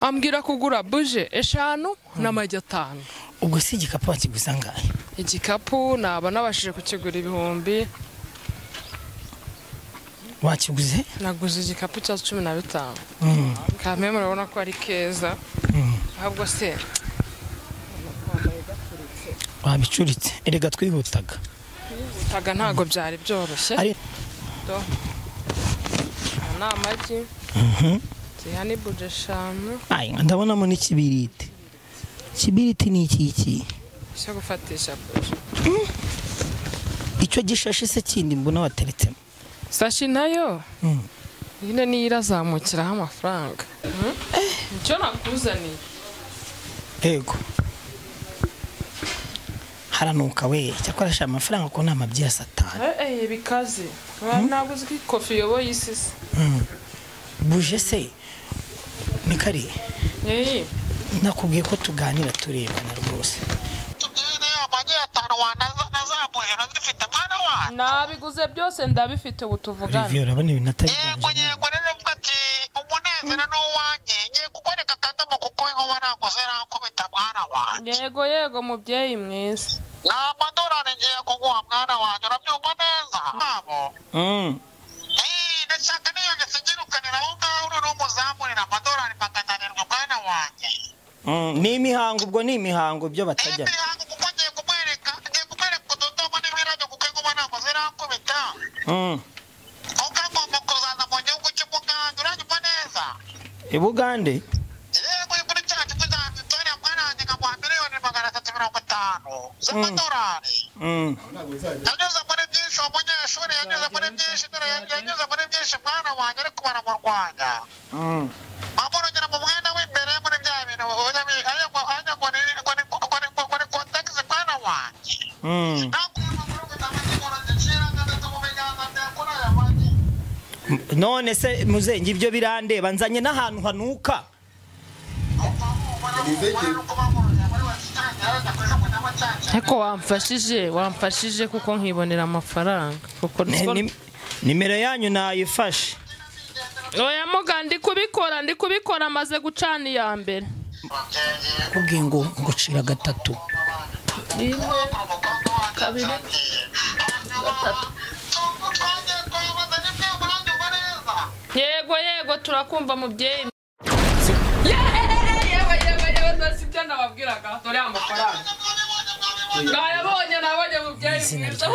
Ambwira kugura buje 5 n'amagi 5. Ubwo si igikapu wakiguza ngahe? Igikapu naba nabashije kukigura 1000. Wakiguze? Naguze igikapu cya 15. Kamwe murabona ko ari keza. Ahubwo se wabicuritse erega twihutaga. Twihutaga ntago byari byoroshye. Do. Na amagi. Ziha ni buje 5. Ai ndabonamo n'ikibiriti. Kibiriti ni iki? Cyo gufatisha buje. Icyo gishashe se kindi mbona wateretsemo. Sashi nayo nyine ni irazamukiraho amafaranga. Nicyo nakuzaniye. Yego. Haranuka we cyakora sha amafaranga ko nta mabyi ya satani. Bikaze. Ntabwo uzi ko kofi yoboye isi se. Buje se Mikari. Nakubwiye ko tuganira turebana rwose. Nabiguze byose ndabifite ubu tuvugana. Rivyo urabona ibintu atari byanjye. Yego rero ati umunezero n'uwanjye ngiye kukwereka akadomo kuko inkuba naguze nakubita mwana wanjye. Yego yego mubyeyi mwiza. Ni amadorari ngiye kuguha mwana wanjye urabyumva neza? Ndashaka niyo ngirukanira aho ngaho noneho umuzamurira amadorari 700 mwana wanjye. Ni imihango ubwo ni imihango byo batajya. Imihango kuko ngiye kumwereka utudomo n'ibirabyo kuko inkuba naguze nakubita. Kuko agomba kuzaza mu gihugu cy'Ubugande uranyumva neza? I Bugande? Yego muri cya kigo cya Victoria mwana wanjye nkamuha 350,000,000 z'amadorari. Yanyuze muri byinshi uwo munyeshuri yanyuze muri byinshi yanyuze muri byinshi mwana wanjye ariko baramurwanya. Bamurongera mu mwenda w'imbere muri bya bintu ngo ni kontakisi mwana wanjye. None se muzengi ibyo birandeba nzanye n'ahantu hanuka. Ariko wamfashije kuko nkibonera amafaranga kuko nimero yanyu nayifashe. Oya muga ndi kubikora maze gucana iya mbere. Kubwiye ngo ngucira 3. 1 2 3. Yego yego turakumva mubyeyi. Yewe sibyo nababwiraga dore amafaranga. Nayabonye nabonye mubyeyi mwiza.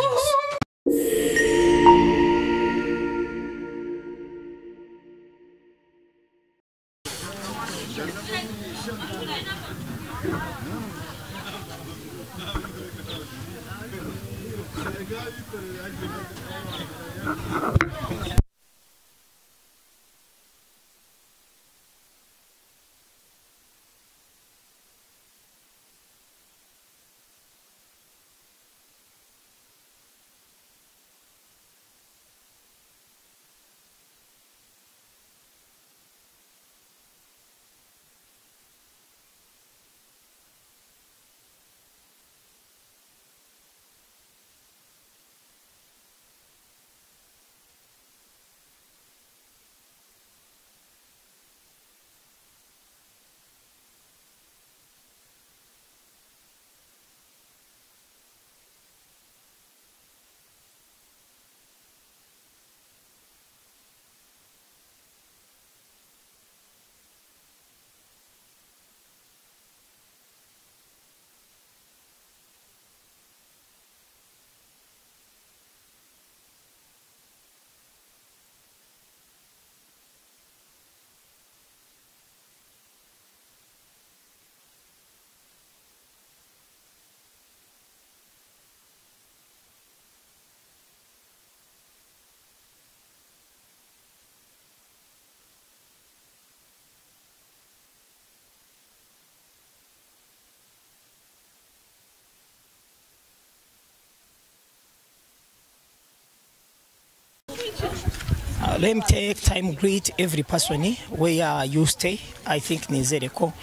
Let me take time greet every person where you stay. I think nizere ko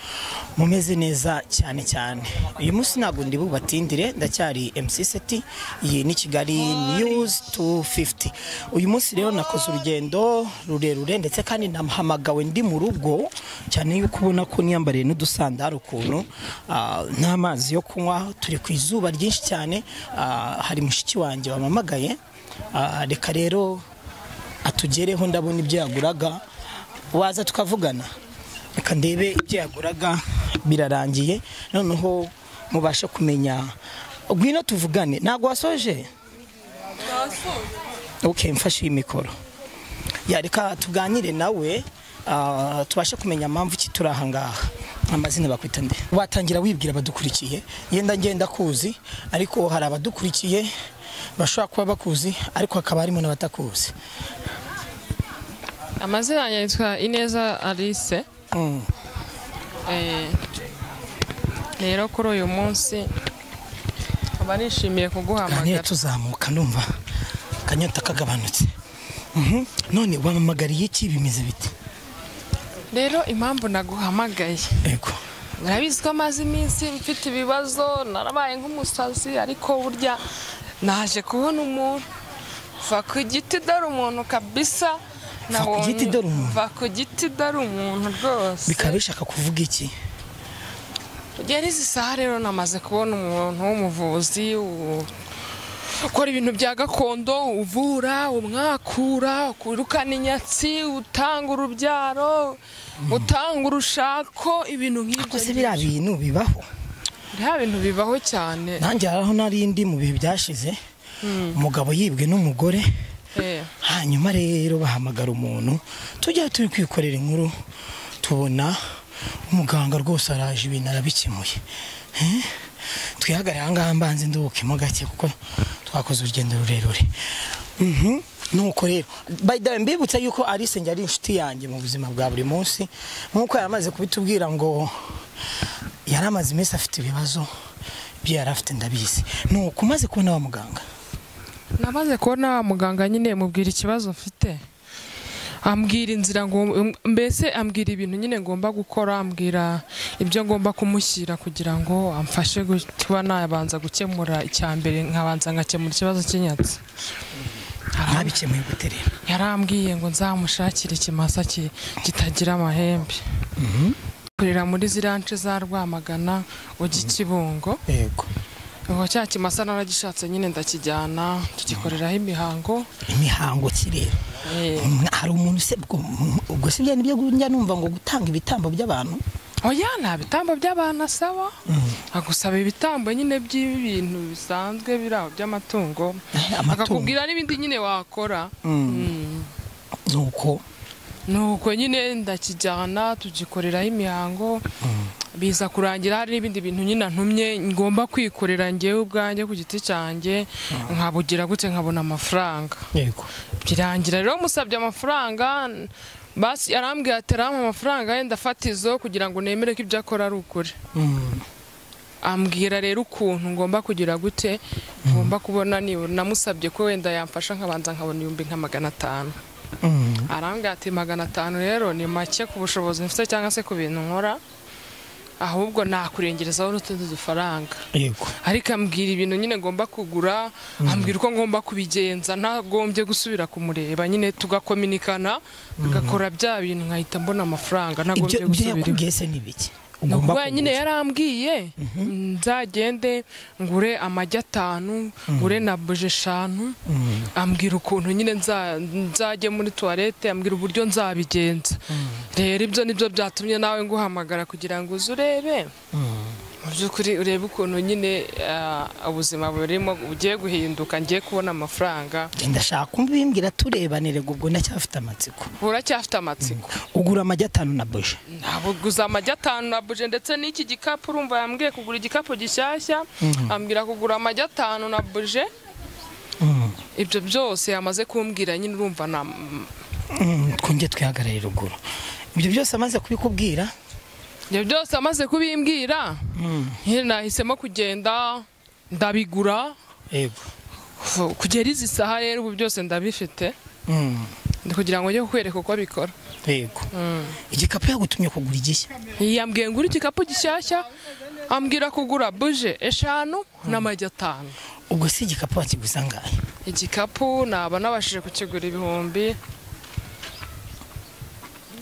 Mumeze neza cyane cyane. Uyu munsi ntabwo ndi bubatindire, ndacyari MC Seti, iyi ni Kigali News 250. Uyu munsi rero nakoze urugendo rurerure ndetse kandi nahamagawe ndi mu rugo cyane yuko ubona ko niyambariye n'udusandaro ukuntu, nta mazi yo kunywa, turi ku izuba ryinshi cyane. Hari mushiki wanjye wamamagaye, reka rero atugereho, ndabona ibyo yaguraga, waza tukavugana. Reka ndebe ibyo yaguraga birarangiye, noneho mubashe kumenya. Ngwino tuvugane. Ntabwo wasoje? Okay, mfashe iyi mikoro. Ya, reka tuganire nawe, tubashe kumenya impamvu ki turi aha ngaha. Amazina bakwita nde? Watangira wibwira abadukurikiye. Yenda ngenda kuzi, ariko hari abadukurikiye bashobora kuba bakuzi, ariko hakaba harimo n'abatakuzi. Amazina yanjye yitwa Ineza Alice. Rero kuri uyu munsi nkaba nishimiye kuguhamagara. Tuzamuka ndumva akanyota kagabanutse. None wamamagariye iki, bimeze bite? Rero impamvu naguhamagaye, yego, murabizi ko amaze iminsi mfite ibibazo, narabaye nk'umusazi, ariko burya naje kubona umuntu va ku giti dore umuntu kabisa. Va ku giti dore umuntu? Va ku giti dore umuntu rwose. Bikaba bishaka kuvuga iki? Ugera izi saha rero namaze kubona umuntu w'umuvuzi ukora ibintu bya gakondo, uvura umwakura, ukurukana inyatsi, utanga urubyaro, utanga urushako, ibintu nk'ibyo. Ese biriya bintu bibaho? Biriya bintu bibaho cyane. Nanjye haraho nari ndi mu bihe byashize, umugabo yibwe n'umugore, hanyuma rero bahamagara umuntu, tujya turi kwikorera inkuru, tubona umuganga rwose araje, ibintu arabikemuye. Twihagarare aha ngaha mbanze nduhukemo gake kuko twakoze urugendo rurerure. Nuko rero by the way mbibutsa yuko Alice njye ari inshuti yanjye mu buzima bwa buri munsi, nkuko yaramaze kubitubwira ngo yaramaze iminsi afite ibibazo ibyo yari afite ndabizi. Nuko umaze kubona wa muganga? Namaze kubona wa muganga nyine, mubwira ikibazo mfite, ambwira inzira ngo mbese ambwira ibintu nyine ngomba gukora, ambwira ibyo ngomba kumushyira kugira ngo amfashe kuba nabanza gukemura icyambere, nkabanza ngakemura ikibazo cy'inyatsi. Ntabikemuye gute rero? Yarambwiye ngo nzamushakire ikimasa kitagira amahembe. Kurira muri ziriya nce za Rwamagana ujya i Kibungo. Yego. Ubwo cya kimasa naragishatse nyine ndakijyana tugikoreraho imihango. Imihango ki rero? Hari umuntu se ubwo si bya nibyo njya numva ngo gutanga ibitambo by'abantu? Oya, nta bitambo by'abantu asaba. Agusaba ibitambo nyine by'ibintu bisanzwe biraho by'amatungo, akakubwira n'ibindi nyine wakora. Nuko nyine ndakijyana tugikoreraho imihango, biza kurangira hari n'ibindi bintu nyine ntumye ngomba kwikorera ngewe ubwanjye ku giti cyanjye, nkabugira gute nkabona amafaranga. Yego. Birangira rero musabye amafaranga, basi arambwira ati arampa amafaranga yenda fatizo kugira ngo nemere ko ibyo akora ari ukuri. Ambwira rero ukuntu ngomba kugira gute, ngomba kubona namusabye ko wenda yamfasha nkabanza nkabona 500,000. Arambwira ati 500 rero ni make ku bushobozi mfite cyangwa se ku bintu nkora, ahubwo nakurengerezaho n'utundi dufaranga. Yego. Ariko ambwira ibintu nyine ngomba kugura, ambwira uko ngomba kubigenza, ntagombye gusubira kumureba nyine, tugakominikana, tugakora bya bintu nkahita mbona amafaranga ntagombye gusubira. Ibyo yakubwiye se ni biki? Ugomba nyine yarambwiye nzagende ngure amagi 5, ngure na buje 5, ambwira ukuntu nyine nzajye muri toilette, ambwira uburyo nzabigenza. Rero ibyo nibyo byatumye nawe nguhamagara kugira ngo uze urebe mu by'ukuri, urebe ukuntu nyine ubuzima burimo bugiye guhinduka, ngiye kubona amafaranga. Ndashaka kumbimbwira turebanire, ubwo ndacyafite amatsiko. Uracyafite amatsiko? Ugura amagi 5 na buje? Ntabwo guza amagi 5 na buje, ndetse n'iki gikapu urumva yambwiye kugura igikapu gishyashya, ambwira kugura amagi 5 na buje. Ibyo byose yamaze kumbwira nyine, urumva na twongeye twihagararira ruguru. Ibyo byose amaze kubikubwira? Ibyo byose amaze kubimbwira, nahisemo kugenda ndabigura. Yego. Kugera izi saha rero ubu byose ndabifite. Kugira ngo njye kukwereka uko bikora. Yego. Igikapu yagutumye kugura igishya? Yambwiye ngura igikapu gishyashya, ambwira kugura buje 5 n'amagi 5. Ubwo si igikapu wakiguza angahe? Igikapu naba nabashije kukigura 1000.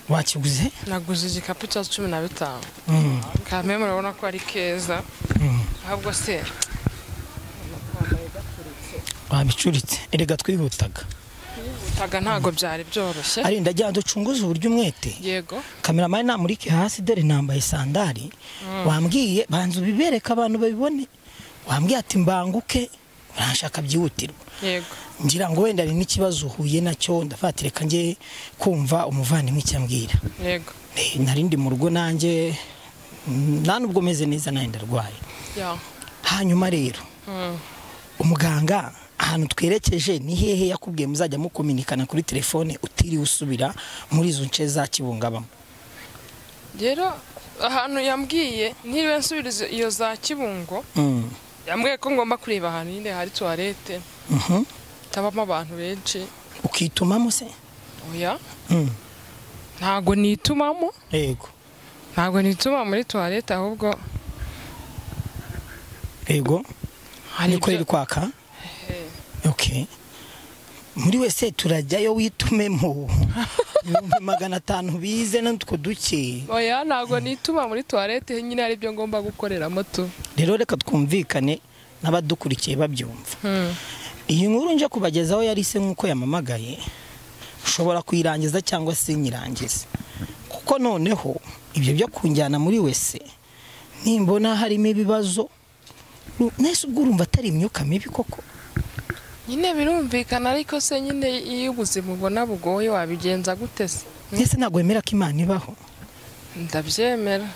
Wakiguze? Naguze igikapu cya 15. Kamwe murabona ko ari keza. Ahubwo se wabicuritse erega twihutaga. Taga ntago byari byoroshye. Ari ndajya ducunguza uburyo umwete. Yego. Cameraman namurike hasi dore nambaye sandali. Wambwiye banza ubibereka abantu babibone. Wambwiye ati mbanguke uranshaka byihutirwa. Yego. Ngira ngo wenda ari n'ikibazo uhuye nacyo ndafatireka nge kumva umuvandimwe icyambwira. Yego. Narindi mu rugo nanjye nta nubwo meze neza naye ndarwaye. Ya. Hanyuma rero. Umuganga ahantu twerekeje ni hehe yakubwiye muzajya mukominikana kuri telefone utiriwe usubira muri izo nce za Kibungabamo? Rero ahantu yambwiye ntiriwe nsubira iyo za Kibungo. Yambwiye ko ngomba kureba ahantu nyine hari toilette. Tabamo abantu benshi. Ukitumamo se? Oya. Ntago nitumamo. Yego. Ntago nituma muri toilette ahubwo. Yego. Niko iri kwaka? Okay. Muri wese turajyayo witumemo 500 bize n'utwo duke. Oya ntago nituma muri toilette nyine ari byo ngomba gukoreramo tu. Rero reka twumvikane n'abadukurikiye babyumva. Iyi nkuru nje kubagezaho yari se nkuko yamamagaye ushobora kuyirangiza cyangwa se nyirangize. Kuko noneho ibyo byo kunjyana muri wese nimbona harimo ibibazo nese ubwo urumva atari imyuka mibi koko? Nyine birumvikana ariko se nyine iyo ubuzima ubona bugoye wabigenza gute se? Ese ntabwo wemera ko Imana ibaho? Ndabyemera.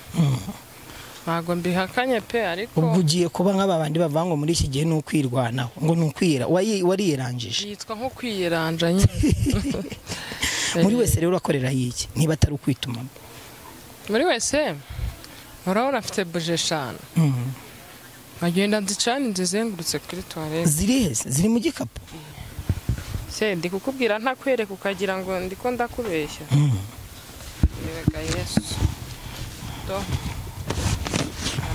Ntabwo mbihakanye pe ariko ubwo ugiye kuba nk'aba bandi bavuga ngo muri iki gihe ni ukwirwanaho ngo ni ukwira wariyerangije. Yitwa nko kwiyeranja nyine. Muri wese rero urakorera yiki niba atari ukwitumamo? Muri wese urabona afite buje 5. Bagenda nzicana nzizengurutse kuri toilette. Ziri hese? Ziri mu gikapu? Se ndi kukubwira ntakwereka ukagira ngo ndiko ndakubeshya. Yega Yesu. Do.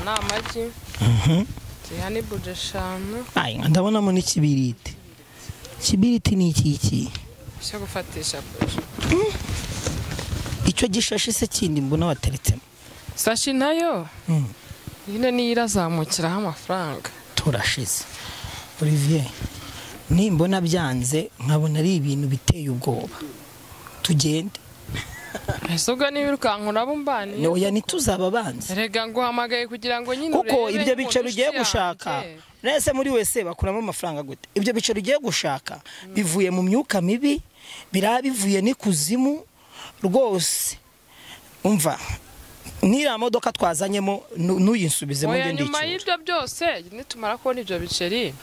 Na amagi. Zihani buje 5. Ai ndabonamo n'ikibiriti. Kibiriti ni iki? Cyo gufatisha buje. Icyo gishashe se kindi mbona wateretsemo. Sashi nayo? Nyine ni irazamukiraho amafaranga. Turashize. Olivier, nimbona byanze nkabona ari ibintu biteye ubwoba. Tugende. Ese ubwo nibirukankura bumbani? Oya ntituzaba banze. Erega nguhamagaye kugira ngo nyine urebe. Kuko ibyo bicaro ugiye gushaka, nese muri wese bakuramo amafaranga gute? Ibyo bicaro ugiye gushaka bivuye mu myuka mibi, birabivuye n'ikuzimu rwose. Umva nira modoka twazanyemo nuyinsubizemo nge ndicyo. Nyuma y'ibyo byose nitumara kubona ibyo biceri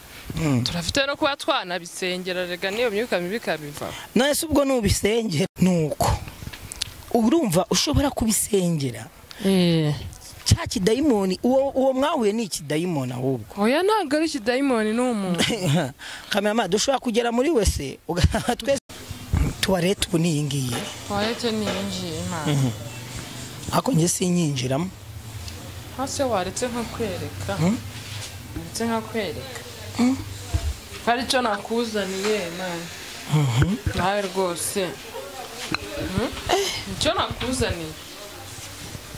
turafite no kuba twanabisengera rega niyo myuka mibi kabiva. Nese ubwo nubisengera nuko urumva ushobora kubisengera. Cya kidayimoni uwo mwahuye ni ikidayimoni ahubwo. Oya ntabwo ari ikidayimoni ni umuntu. Cameraman dushobora kugera muri wese twese toilette ubu ni iyi ngiyi. Toilette ni iyi ngiyi Imana. Ako nge sinyinjiramo. Hase waretse nkakwereka. Waretse nkakwereka. Hari icyo nakuzaniye Imana. Nawe rwose. Icyo nakuzaniye.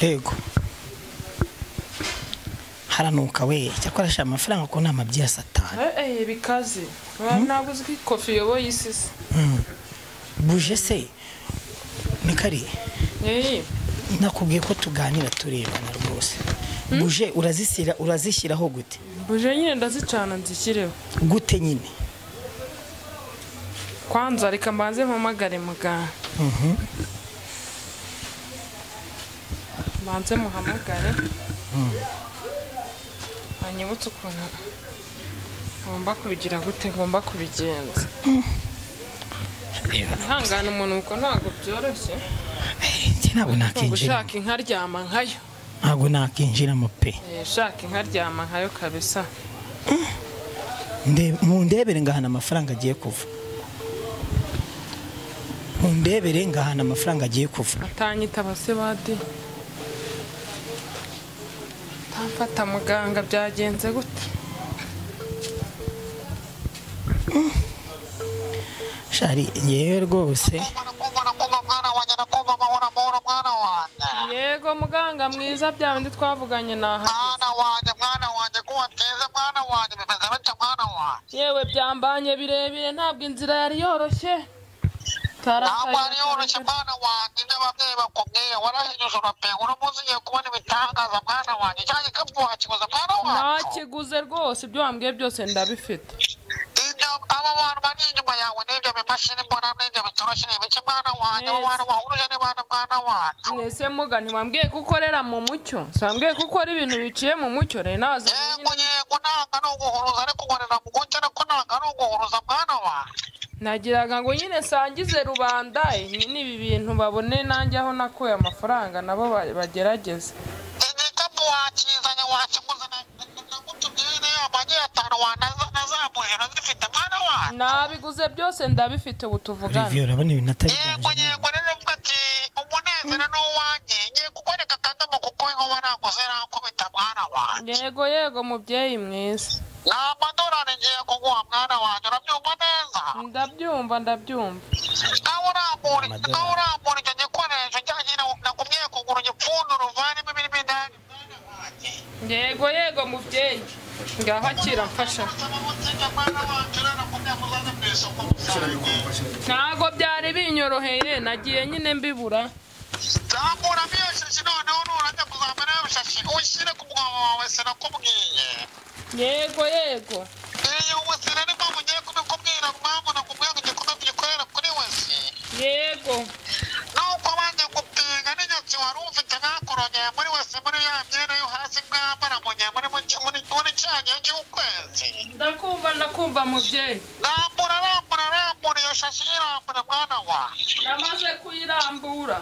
Yego. Haranuka we cyakora sha amafaranga ko nta mabyi ya Satani. Bikaze. Ntabwo uzi ko ikofi yoboye isi se. Buje se Mikari. Nakubwiye ko tuganira turebana rwose. Buje urazisira urazishyiraho gute? Buje nyine ndazicana nzishyireho. Gute nyine? Kwanza reka mbanze mpamagare muganga. Mbanze muhamagare. Anyibutse ukuntu ngomba kubigira gute, ngomba kubigenza. Ihangana umuntu uko ntabwo byoroshye. Ntabwo nakinjira. Ushaka inka ryama nkayo. Ntabwo nakinjiramo pe. Shaka inka ryama nkayo kabisa. Ndebere Mundebere ngahana amafaranga agiye kuva. Undebere ngahana amafaranga agiye kuva. Atanyitaba se badi. Tamfata muganga byagenze gute? Shari yewe rwose. Yego muganga mwiza bya bindi twavuganye naha. Mwana wanjye kuwateza mwana wanjye bimeze bite mwana wanjye? Yewe byambanye birebire ntabwo inzira yari yoroshye. Ntabwo yari yoroshye mwana wanjye, ibyo ababyeyi bakubwiye warahinyuze urapenga, uno munsi ugiye kubona ibitangaza mwana wanjye, cya gikapu wakiguze mwana wanjye. Nakiguze rwose, ibyo wambwiye byose ndabifite. Ibyo aba bantu bari inyuma yawe n'ibyo bimashini mbona n'ibyo bitoroshye ni ibiki mwana wanjye, abo bantu bahuruje ni bana mwana wanjye. Mwese muga ntiwambwiye ko ukorera mu mucyo, wambwiye ko ukora ibintu biciye mu mucyo rero naza. Yego yego ntabwo ari uguhuruza ariko ukorera mu mucyo ariko ntabwo ari uguhuruza mwana wanjye. Nagiraga ngo nyine nsangize rubanda nyine ibi bintu babone nanjye aho nakuye amafaranga nabo bagerageze. Igikapu wakizanye wakiguze nagutumye amagi atanu wanazamuye urazifite mwana wanjye. Nabiguze byose ndabifite ubu tuvugana. Olivier urabona ibintu atari Yego yego rero mvuga ati umunezero ni uwanjye, ngiye kukwereka akadomo kuko inkuba ntabwo zirakubita mwana wanjye. Yego yego mubyeyi mwiza. Ni amadorari ngiye kuguha mwana wanjye, urabyumva neza? Ndabyumva ndabyumva. Nawe urambura icyo gikoresho cyagira nakubwiye kugura igipfunduro uvanemo ibirimo indani mwana wanjye. Yego yego mubyeyi. Ngaho akira mfasha. Ntabwo byari binyoroheye nagiye nyine mbibura. Zamura iyo shashi noneho nurajya kuzamura iyo shashi ushyire ku mwobo wawe sinakubwiye. Yego yego. Iyo wese rero mpamvu ngiye kubikubwira mpamvu nakubwiye ngo igikorwa tugikorera kuri wese. Yego. Nuko banjye gupinga n'inyatsi wari ufite bakurogeye muri wese muri ya myenda yo hasi mwambara mu gihe muri muri cya gihe cy'ukwezi. Ndakumva ndakumva mubyeyi. Rambura rambura rambura iyo shashi irambura mwana wanjye. Namaze kuyirambura.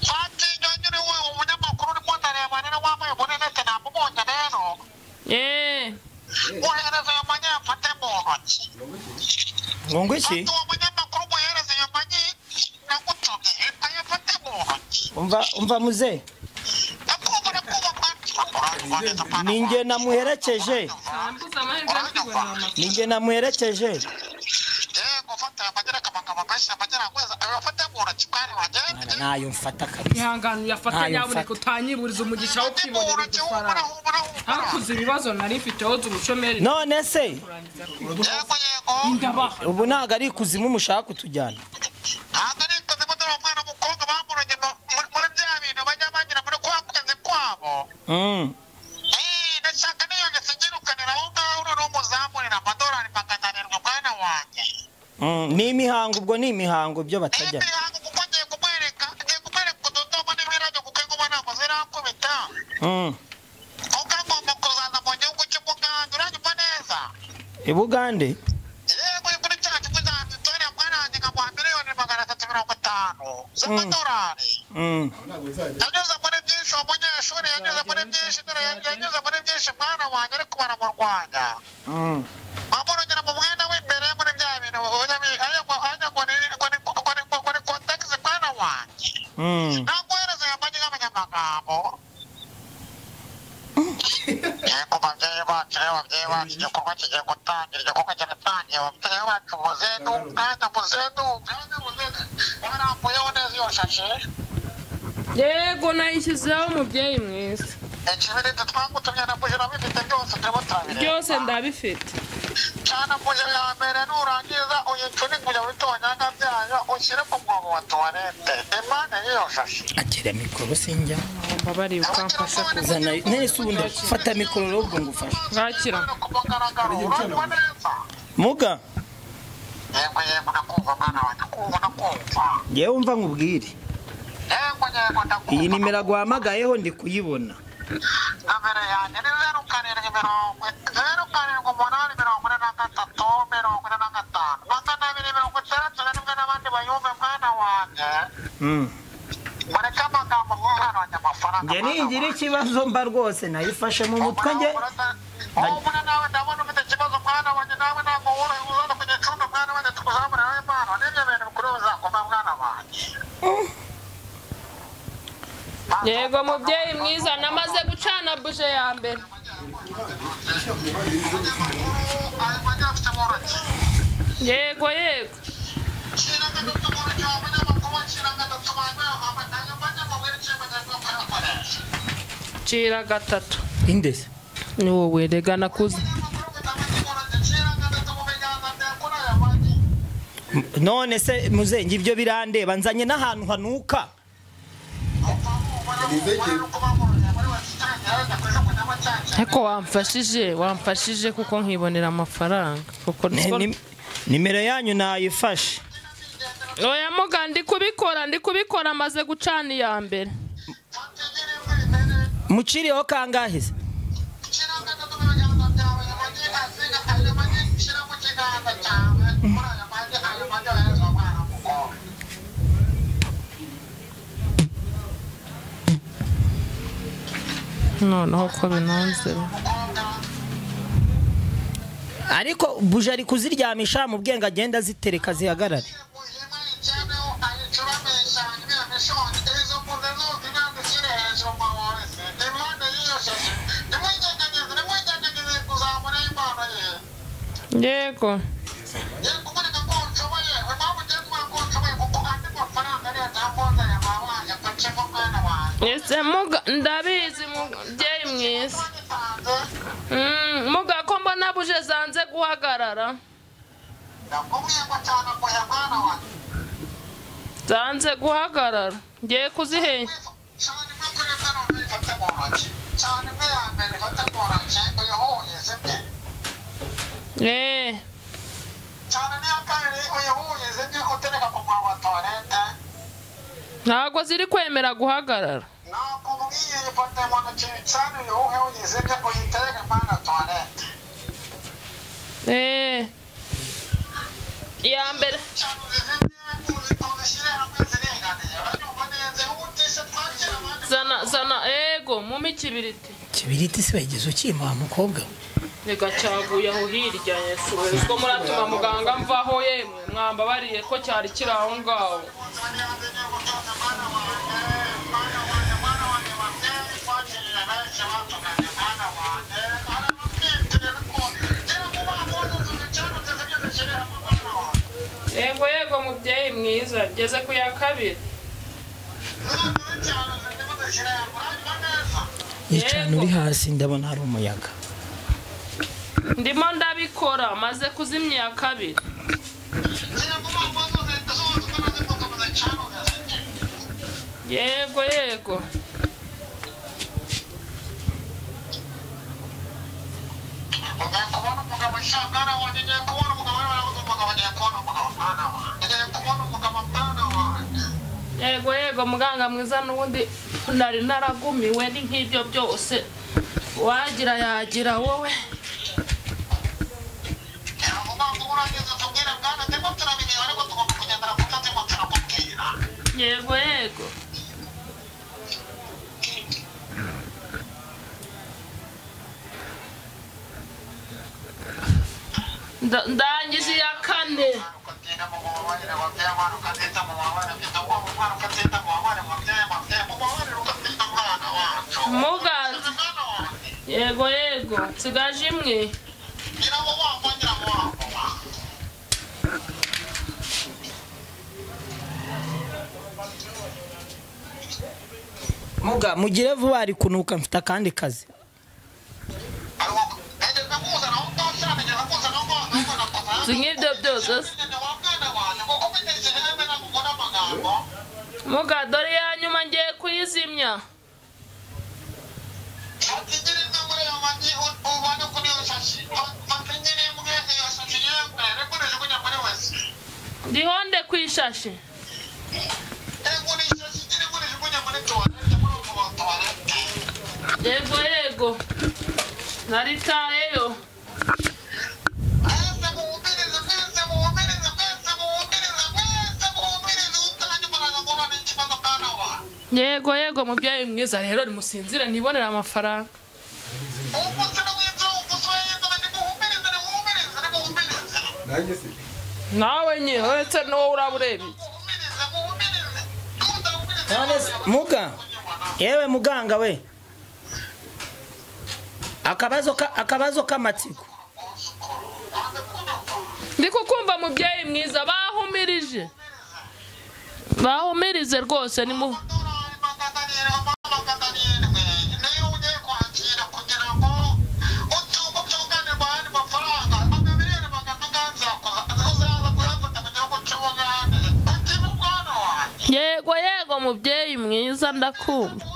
Fata iyo nyine we umunyamakuru urimo ndareba rero wambaye ubunenete namubonye rero. Muhereze ayo magi ayafate mu ntoki. Ngo iki? Fata uwo munyamakuru muhereze ayo magi nagutumye ayafate mu ntoki. Umva umva muze. Ndakumva ndakumva mwana. Ninjye namuherekeje. Ninjye namuherekeje. Yego fata ayo magi akamagabo gashya amagi aragweza ayafate mu ntoki mwana wanjye. Nayo mfata kabisa. Ihangane uyafate nyabuneka utanyiburiza umugisha wo kwibonera udufaranga. Hakuze ibibazo nari mfite ho ubushomeri. None se Yego yego. Ubu ntago ari ikuzimu mushaka kutujyana. Ntago ari ikuzimu dore umwana w'umukobwa bamurogeye muri bya bintu bajya bagira muri kwa kwezi kwabo. Ndashaka niyo ngeso ngirukanira aho ngaho noneho muzamurira amadorari 700 mwana wanjye. Ni imihango ubwo ni imihango byo batajya. Ni imihango kuko ngiye kumwereka utudomo n'ibirabyo kuko inkuba ntabwo zirakubita. Kuko agomba kuzaza mu gihugu cy'Ubugande uranyumva neza? I Bugande? Yego kuri cya kigo cya Victoria mwana wanjye nkamuha miliyoni 350 z'amadorari. Yanyuze muri byinshi uwo munyeshuri yanyuze muri byinshi yanyuze muri byinshi mwana wanjye ariko baramurwanya. Bamurogera mu mwenda w'imbere muri bya bintu ngo ni kontakisi mwana wanjye. Naguhereza ayo magi y'abanyamagambo. Yego babyeyi bacu rero babyeyi bacu igikorwa kigiye gutangira igikorwa kiratangiye babyeyi bacu muzedu umwanya muzedu umwanya muzedu warambuyeho neza iyo shashi. Yego nayishyizeho mubyeyi mwiza. Ikibiriti twagutumye na buji urabifite byose turimo turabireba. Byose ndabifite. Cana buji ya mbere nurangiza uyicunike ujya bitonyanga byayo ushyire ku mwobo wa tuwarete impande y'iyo shashi. Akira mikoro sinjya. Mbabariye ukamfasha kuzana nese ubundi fata mikoro rero ubwo ngufasha. Ngakira. Muga. Yego yego ndakumva mwana wanjye kumva ndakumva. Yewe umva nkubwire. Yego yego ndakumva. Iyi nimero aguhamagayeho ndi kuyibona. Nomero yanjye ni 0 7 0 7 8 43 45 261 n'abandi bayumve mwana wanjye. Mureke amagambo mwana wanjye amafaranga. Njye ningira ikibazo mba rwose nayifashe mu mutwe njye. Humura nawe ndabona ufite ikibazo mwana wanjye nawe ntabwo worohewe uzaza ku gicumbi mwana wanjye tukuzamurira impano n'ibyo bintu bikuru bizakoma mwana. Yego mubyeyi mwiza, namaze gucana buje ya mbere. Yego yego. Cira gatatu. Indese. Ni wowe rega nakuze. None se muzengi ibyo birandeba nzanye n'ahantu hanuka. Ariko wamfashije kuko nkibonera amafaranga kuko nimero yanyu nayifashe. Oya muga ndi kubikora amaze gucana iya mbere. Muciriho kangahe se? Noneho ko binanze. Ariko buje ari kuziryamisha mu bwenge agenda zitereka zihagarare. Yego. Ese muga ndabizi mubyeyi mwiza. Muga ko mbona buje zanze guhagarara. Zanze guhagarara. Ngiye kuzihe. Ntabwo ziri kwemera guhagarara. Iya mbere. Zana ego mumpe ikibiriti. Kibiriti se wigeze ukima wa mukobwa we? Rega cyaguye aho hirya Yesu we. Ubwo muratuma muganga mvaho yemwe mwambabariye ko cyari kiri aho ngaho. Yego yego mubyeyi mwiza, ngeze ku ya kabiri. Yicana uri hasi ndabona hari umuyaga. Ndimo ndabikora maze kuzimya ya kabiri. Yego yego. Yego yego muganga mwiza, n'ubundi nari naragumiwe ni nk'ibyo byose wagira yagira wowe. Yego yego. Ndangije ya kane. Mugazi. Yego yego, nsigaje imwe. Muga mugire vuba ari kunuka mfite akandi kazi. Nk'ibyo byose. Muga dore ya nyuma ngiye kuyizimya. Ndihonde ku ishashi. Yego yego. Naritayeyo. Yego yego mubyeyi mwiza, rero nimusinzire nibonera amafaranga. Nawe nye uretse n'uwo uraba ureba iki. Muga Yewe muganga we, akabazo k'amatsiko. Ndi kukumva mubyeyi mwiza. Bahumirije, bahumirize rwose ni mu yego yego mubyeyi mwiza ndakumva.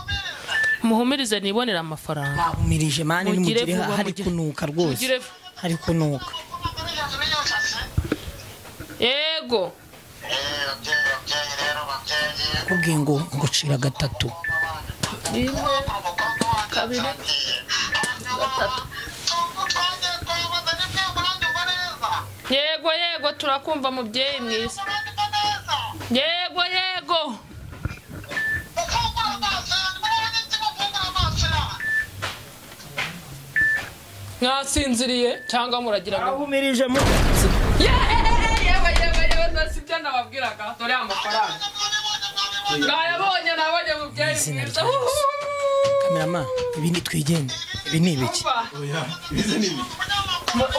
Muhumirize nibonera amafaranga. Bahumirije mani, Mugire nimugire vuba, hari mugire. kunuka rwose. Mugire Hari kunuka. Yego. Kubwiye ngo ngucira gatatu. Rimwe, kabiri, gatatu. Yego yego turakumva mubyeyi mwiza. Yego yego. Mwasinziriye cyangwa muragira ngo Bahumirije mu Yewe yewe yewe, nasi ibyo nababwiraga, dore amafaranga nayabonye, nabonye mubyeyi Izina mwiza. rya Yesu. Kamerama, ibi ni twigende. Ibi ni ibiki?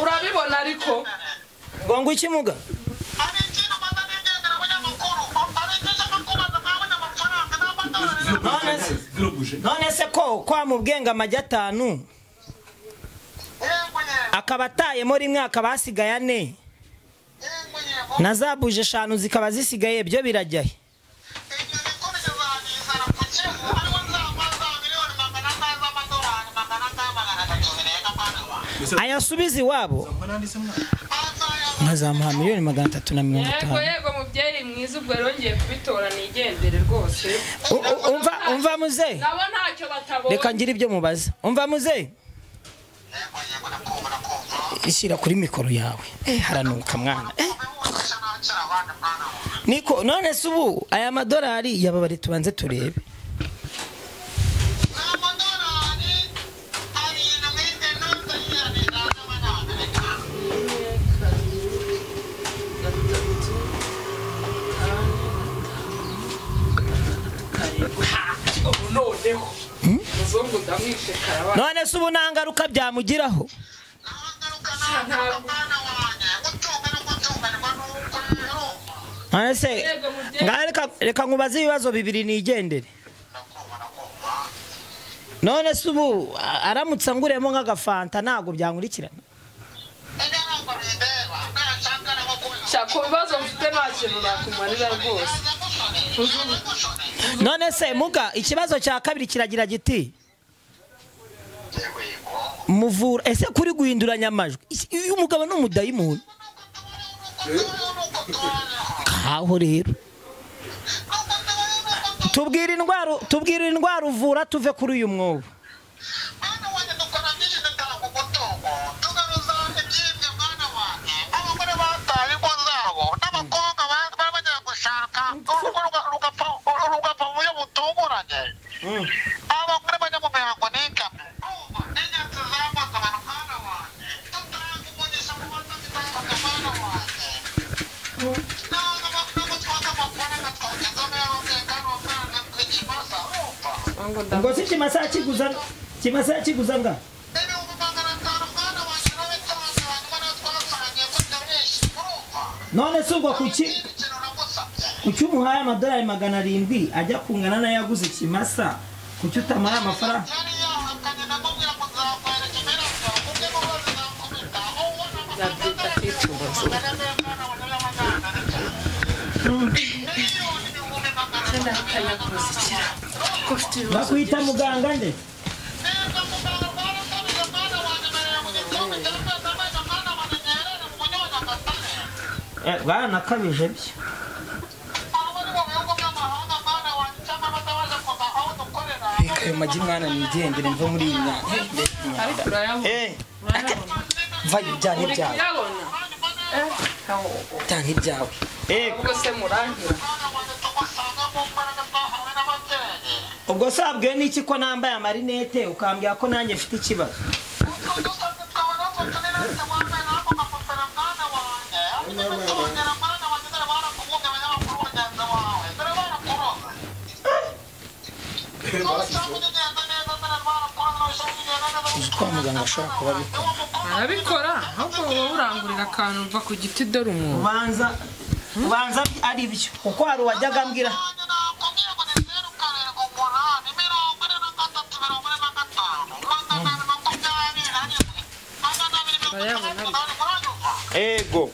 Urabibona ariko. Ngo ngo iki muga? None se ko kwa mubwenga amajya 5 akaba atayemo rimwe akaba hasigaye 4 na za buje 5 zikaba zisigaye, byo birajya he? Ayasubize iwabo nkazamuha 350,000,000. Yego yego mubyeyi mwiza, ubwo rero ngiye kubitora nigendere rwose. Umva muze, nabo ntacyo batabonye. Reka ngire ibyo mubaza. Umva muze, ishyira kuri mikoro yawe. Haranuka mwana. Niko none se ubu aya madolari yababare tubanze turebe. None se ubu nta ngaruka byamugiraho? None se reka nkubaze ibibazo bibiri nigendere. None se ubu aramutse anguriyemo nk'agafanta ntabwo byankurikirana? Ku bibazo mfite nta kintu nakumarira rwose. None se muga, ikibazo cya kabiri kiragira giti muvura ese kuri guhinduranya amajwi uyu mugabo ni umudayimoni? Kaho rero tubwira indwara uvura tuve kuri uyu mwobo. Ngo si kimasa kiguza, kimasa kiguza nga none se ubwo kuki umuhaye amadolari 700 ajya kungana nayo yaguze ikimasa, kuki utamuhaye amafaranga? Bakwita muganga nde? Bwaranakabije byo. Reka ayo magi mwana nigendere mve muri iyi myanda. Ariko urayabona. Va ibyaha ibyawe. Tanga ibyawe. Ubwo se murangira. Ubwo sabwiwe n'iki ko nambaye amarinete ukambwira ko nanjye mfite ikibazo? Kwa muganga ashobora kuba abikora. Arabikora, ahubwo wowe urangurira akantu uva ku giti dore umuntu. Ubanza ari byo kuko hari uwajyaga ambwira ego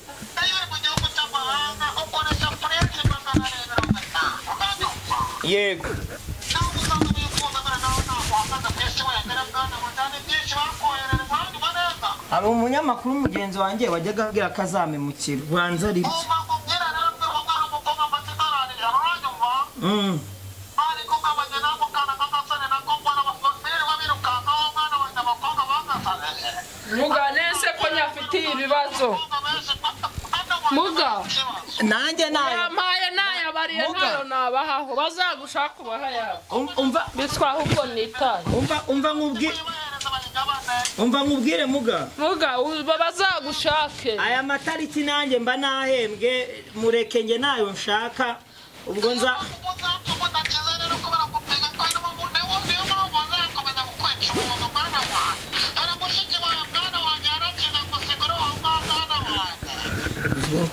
yego hari umunyamakuru mugenzi wanjye wajyaga ambwira ko azamemukira ubanza ari byo. Muga nese ko nyafitiye ibibazo. Muga nanjye nayo yampaye nayabariye ntayo nabahaho bazagushaka ubaha yabo. Umva bitwa ahubwo nitaye. Umva nkubwire muga. Muga bazagushake. Aya matariki nanjye mba nahembwe mureke nge nayo nshaka ubwo nza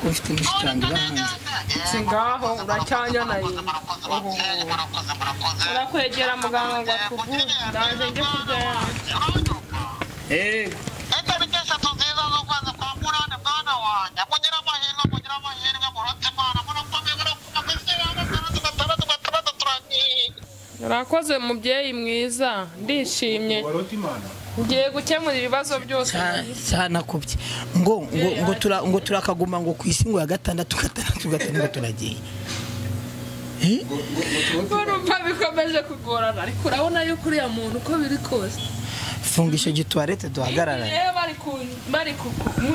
ko ufite mushikandi bahanze singaho uracyanya nayo urakwegera muganga ngo akuvure ndaje nje kurya eh Urakoze mubyeyi mwiza ndishimye ngiye gukemura ibibazo byose cyanakubye ngo ngo ngo turakaguma ngo kwisi ngo ya gatandatu gatandatu turagiye urumva bikomeje kugorana ariko urabona yuko uriya muntu uko biri kose funga icyo gituwarete duhagarara bari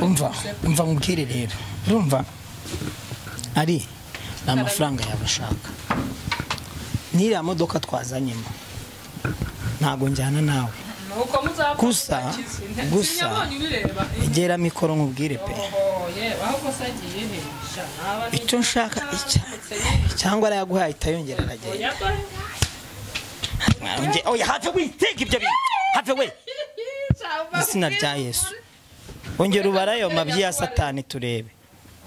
umva nkubwire rero urumva ari ni amafaranga yabashaka n'iriya modoka twazanyemo ntago njyana nawe gusa egera mikoro nkubwire pe icyo nshaka cyangwa arayaguhaye ahita yongera aragenda oya have we take ibyo bintu have we izina rya Yesu ongera ubara ayo mabyi ya Satani turebe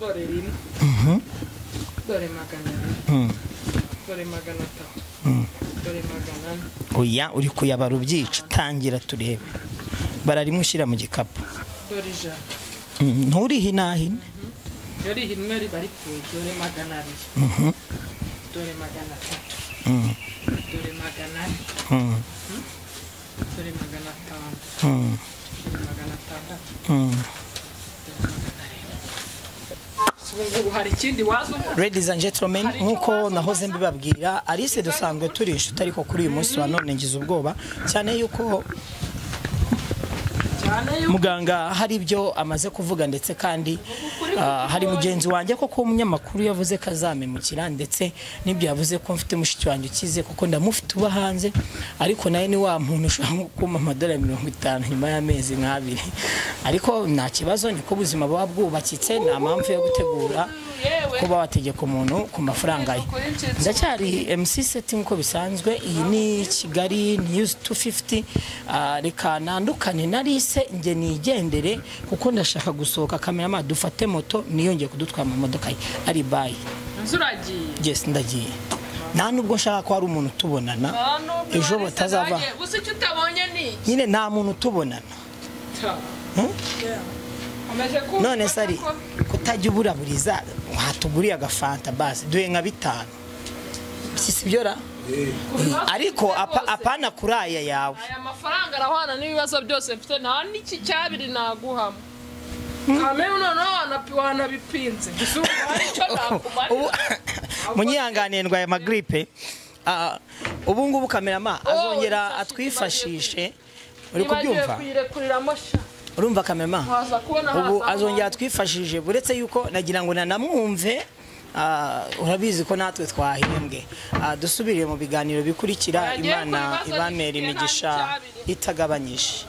dore rimwe dore 200 dore 300 dore 400 oya uri kuyabara ubyica tangira turebe bararimwe ushyira mu gikapu dore 100 nturihinahine dore hinwe riba ripfuye dore 200 dore 300 dore 400 dore 500 dore 600 Ladies and gentlemen, nkuko nahoze mbibabwira Alice dusanzwe turi inshuti ariko kuri uyu munsi wa none ngize ubwoba cyane yuko muganga hari ibyo amaze kuvuga ndetse kandi hari mugenzi wanjye koko umunyamakuru yavuze ko azamemukira ndetse n'ibyo yavuze ko mfite mushiki wanjye ukize kuko ndamufite uba hanze ariko nawe ni wa muntu ushobora kumpa amadolari 50 nyuma y'amezi nk'abiri ariko nta kibazo niko ubuzima buba bwubakitse nta mpamvu yo gutegura kuba wategeka umuntu ku mafaranga ye. Ndacyari MC Seti nkuko bisanzwe iyi ni Kigali News 250 reka nandukane na Alice nge nigendere kuko ndashaka gusohoka cameraman dufate moto niyongeye kudutwara mu modoka ye ari bye. Nzuragiye? Yes ndagiye nta nubwo nshaka ko hari umuntu tubonana ejo batazava gusa icyo utabonye ni nyine nta muntu tubonana none sari kutajya uburaburiza watuguriye agafanta basi duhe nka 5 si byo ra ariko apana kuraya yawe aya mafaranga arahwana n'ibibazo byose mfite nta n'iki cyabiri naguhamo kameme noneho wanabipinze gusa hari icyo nakumarira munyihanganiye ndwaye amagripe ubu ngubu kamerama azongera atwifashishe uri kubyumva urumva kamerama ubu azongera atwifashije buretse yuko nagira ngo nanamwumve urabizi ko natwe twahembwe dusubiriye mu biganiro bikurikira Imana ibamera imigisha itagabanyije.